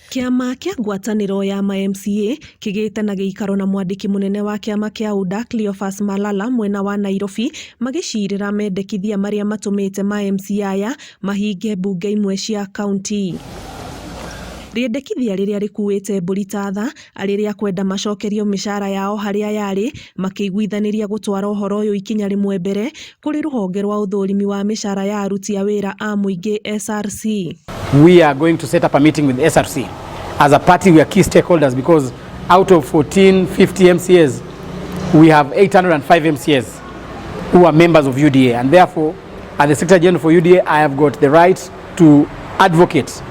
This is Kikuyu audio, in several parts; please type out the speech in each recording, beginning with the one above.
Kĩama kĩa ngwatanĩro ya ma MCA kĩgĩte na gĩikaro na mwandĩki mũnene wa kĩama kĩa UDA Cleophas Malala mwena wa Nairobi magĩcirĩra mendekithia marĩa matũmĩte ma MCA aya mahinge mbunge imwe cia kaunti. Rĩendekithia rĩrĩa rĩkuĩte mbũri ta tha arĩ rĩa kwenda macokerio mĩcara yao harĩa yarĩ makĩiguithanĩria gũtwara ũhoro ũyũ ikinya rĩmwe mbere kũrĩ rũhonge rwa ũthũrimi wa mĩcara ya aruti a wĩra a mũingĩ SRC. We are going to set up a meeting with SRC. As a party, we are key stakeholders because out of 1450 MCAs, we have 805 MCAs who are members of UDA. And therefore, as the Secretary General for UDA, I have got the right to advocate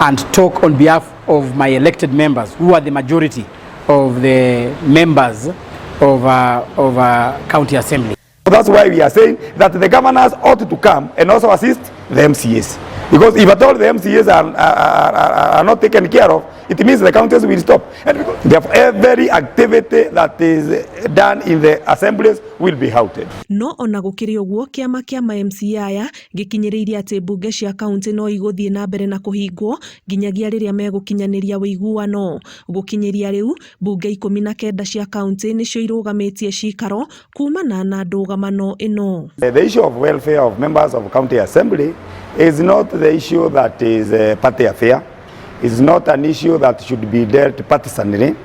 and talk on behalf of my elected members, who are the majority of the members of county assembly. That's why we are saying that the governors ought to come and also assist the MCAs. Because if at all the MCAs are not taken care of, it means the counties will stop. And because therefore every activity that is done in the assemblies will be halted. No ona gũkĩrĩ ũguo, kĩama kĩa ma MCA aya gĩkinyĩrĩirie atĩ mbunge cia kaunti no igũthiĩ na mbere na kũhingwo nginyagia rĩrĩa megũkinyanĩria ũiguano. Gũkinyĩria rĩu, mbunge 19 cia kaunti nĩcio irũgamĩtie cikaro kumana na ndũgamano ĩno. The issue of welfare of members of county assembly is not the issue that is a party affair. It's not an issue that should be dealt partisanly.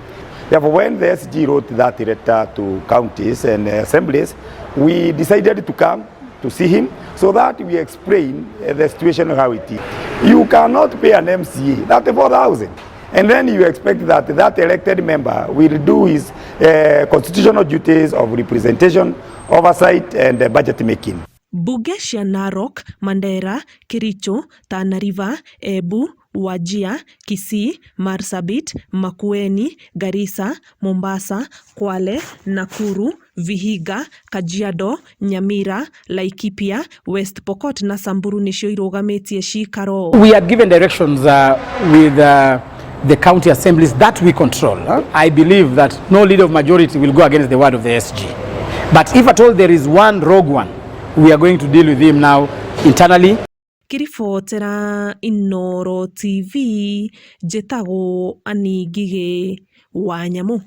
Therefore, when the SG wrote that letter to counties and assemblies, we decided to come to see him so that we explain the situation how it is. You cannot pay an MCA 34,000 and then you expect that that elected member will do his constitutional duties of representation, oversight and budget making. Mbunge cia Narok, Mandera, Kericho, Tana River, Embu, Wajir, Kisii, Marsabit, Makueni, Garissa, Mombasa, Kwale, Nakuru, Vihiga, Kajiado, Nyamira, Laikipia, West Pokot na Samburu nĩcio irũgamĩtie cikaro. We had given directions with the county assemblies that we control. Huh? I believe that no leader of majority will go against the word of the SG. But if at all there is one rogue one, we are going to deal with him now internally. Ngĩribotera Inooro TV, njĩtagwo Annie Ngigĩ wa Nyamũ.